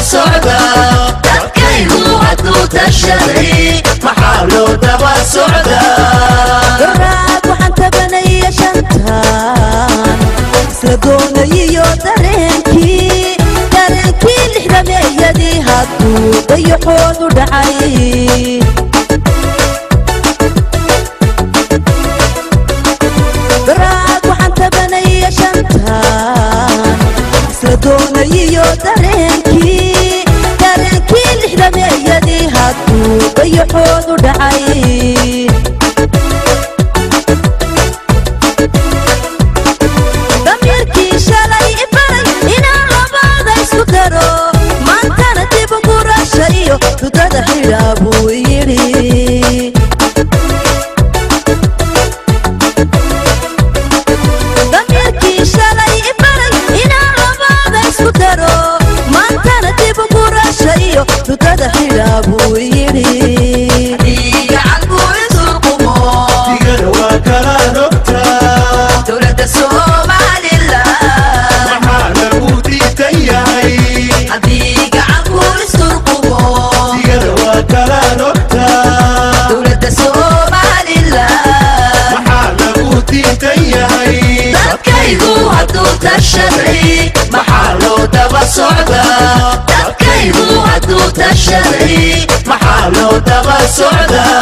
Socdaa? Dadkaygu hadduu tashaday, maxaa loo daba socdaa? Garaad waxaan tabanaya shantan isla doonayiyo dareenkii lixdameeyadii hadduu dayaxoodu dhacay. Garaad waxaan tabanaya shantan isla doonayiyo dareenkii lixdameeyadii hadduu dayaxoodu dhacay. Damiirkii shalay ibaray inaan labada isku daro, maantana dib gurasha iyo dudada xidhaa buu yidhi. Damiirkii shalay ibaray inaan labada isku daro, maantana dib gurasha iyo dudada xidhaa buu yidhi. Gacanku isurqumo. Digada waa kala rogtaa. Dowladda Somalilan. Maxaa lagu diidan yahay? Haddii gacanku isurqumo. Digada waa kala rogtaa. Dowladda Somalilan. Maxaa lagu diidan yahay? Dadkaygu hadduu tashaday, maxaa loo daba socdaa? Dadkaygu hadduu tashaday, maxaa loo daba socdaa?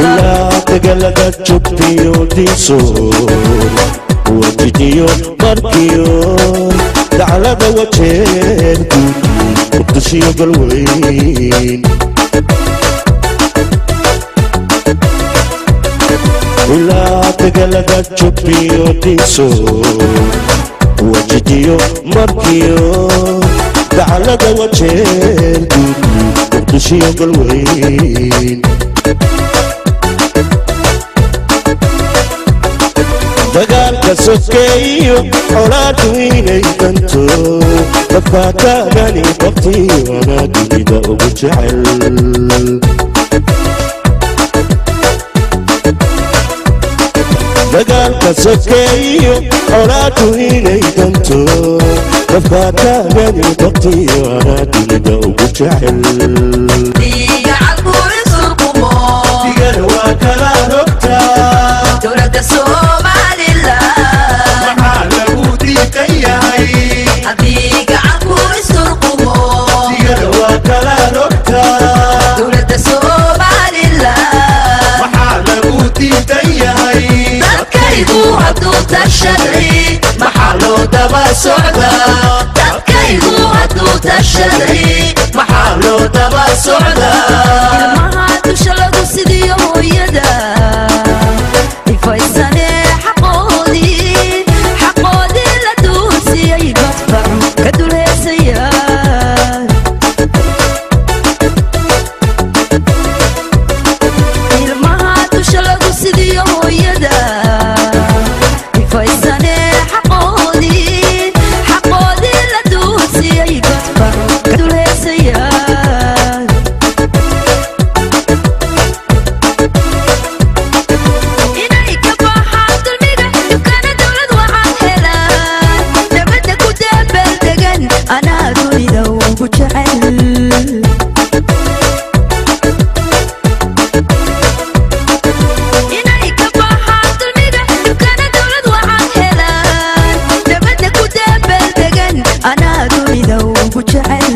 Ilaa dagaalada jubtiyo diiso wajidiyo markiyo daclada wajeen guud Muqdishiyo Galweyn. Ilaa dagaalada jubtiyo diiso wajidiyo markiyo daclada wajeen guud Muqdishiyo Galweyn. Dagaalka sokeeyo colaadu inay danto dadka taagani baktiyo anaa dunida ugu jecel. Dagaalka sokeeyo colaadu inay danto dadka taagani baktiyo anaa dunida ugu jecel. Gacanku isurqumo. Digada waa kala rogtaa. Dowladda Somalilan. Maxaa lagu diidan yahay? Haddii gacanku isurqumo. Digada waa kala rogtaa. Dowladda Somalilan. Maxaa lagu diidan yahay? Dadkaygu hadduu tashaday, maxaa loo daba socdaa? Dadkaygu hadduu tashaday, maxaa loo daba socdaa? Ilmaha dusha lagu sidiyo hooyada ifaysane xaqoodii la duunsiyey badfacu ka dulheesaya. Ilmaha dusha lagu sidiyo hooyada ifaysane xaqoodii la duunsiyey badfacu ka dulheesaya. Inay ka baxaan dulmiga dukana dowlad waxaad helaan nabadda ku daabaaldegan anaa dunida ugu jecel. Inay ka baxaan dulmiga dukana dowlad waxaad helaan nabadda ku daabaaldegan anaa dunida ugu jecel.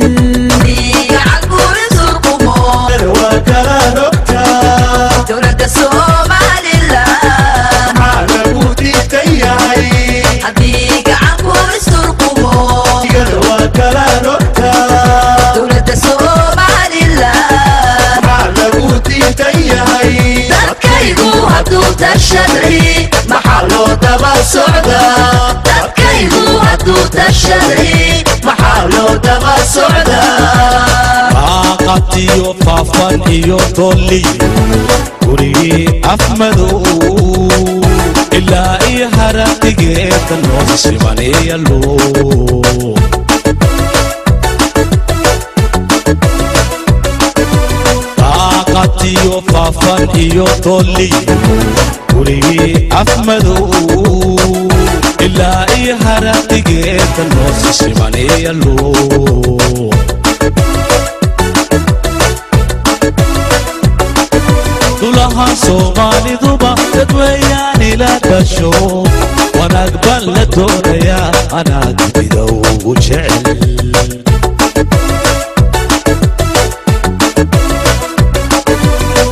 Gacanku isurqumo. Digada waa kala rogtaa. Dowladda Somalilan. Maxaa lagu diidan yahay? Haddii gacanku isurqumo. Digada waa kala rogtaa. Dowladda Somalilan. Maxaa lagu diidan yahay? Dadkaygu hadduu tashaday, maxaa loo daba socdaa? Dadkaygu hadduu tashaday, maxaa loo daba socdaa? Qaaqabtiyo faafan iyo dolliyo gurigii Afmadow ilaa iyo haradigeeda noo simanaya loo qaaqabtiyo faafan iyo dolliyo gurigii Afmadow ilaa iyo haradigeeda noo simanaya loo. Soomaaliduba dadweeyaan ila dhasho, wanaag baan la doonayaa, anaa dunida ugu jecel.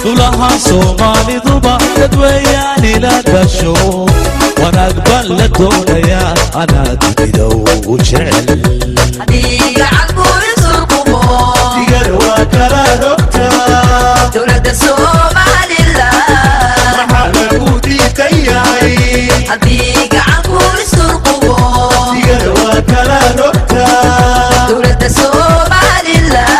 Dhulaha Soomaaliduba dadweeyaan ila dhasho, wanaag baan la doonayaa, anaa dunida ugu jecel. Haddii gacanku isurqumo, Digada waa kala rogtaa. Dowladda Somalilan. Maxaa lagu diidan yahay? Haddii gacanku isurqumo, Digada waa kala rogtaa. Dowladda Somalilan.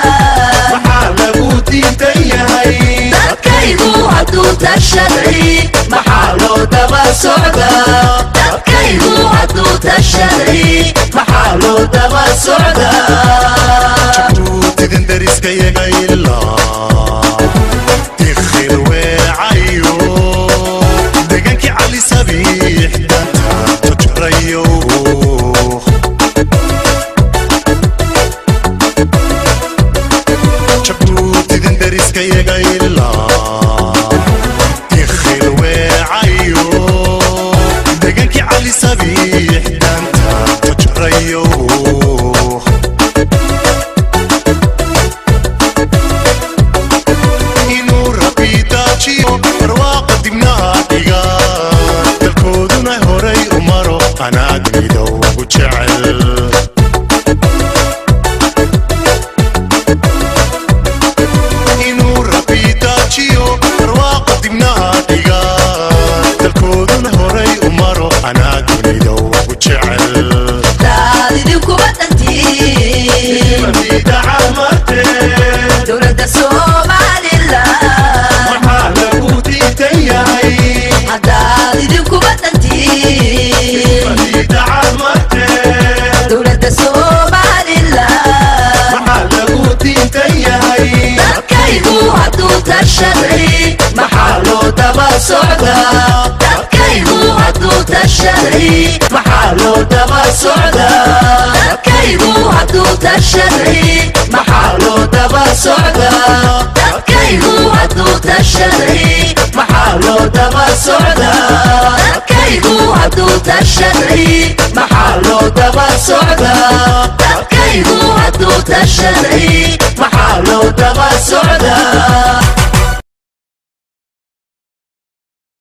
Maxaa lagu diidan yahay? Dadkaygu hadduu tashaday, maxaa loo daba socdaa? Dadkaygu hadduu tashaday, maxaa loo daba socdaa? Jabuutidin dariskayaga ilaa Dikhil weecayo, degankii Cali Sabiix danta tujrayo. Jabuutidin dariskayaga ilaa Dikhil weecayo, degankii Cali Sabiix danta tujrayo. Inuu Rabbi daajiyo barwaaqa dibnaha dhiga, dalkooduna horay u maro, anaa dunida ugu jecel. Inuu Rabbi daajiyo barwaaqa dibnaha dhiga, dalkooduna horay u maro, anaa dunida ugu jecel. Daad idinkuba dhantiin. Marte. Dowladda Somalilan. Maxaa lagu diidan yahay? Haddaad idinkuba dhantiin. Marte. Dowladda Somalilan. Maxaa lagu diidan yahay? Dadkaygu hadduu tashaday, maxaa loo daba socdaa? Dadkaygu hadduu tashaday, maxaa loo daba socdaa? Dadkaygu hadduu tashaday, maxaa loo daba socdaa? Dadkaygu hadduu tashaday, maxaa loo daba socdaa? Dadkaygu hadduu tashaday, maxaa loo daba socdaa? Dadkaygu hadduu tashaday, maxaa loo daba socdaa?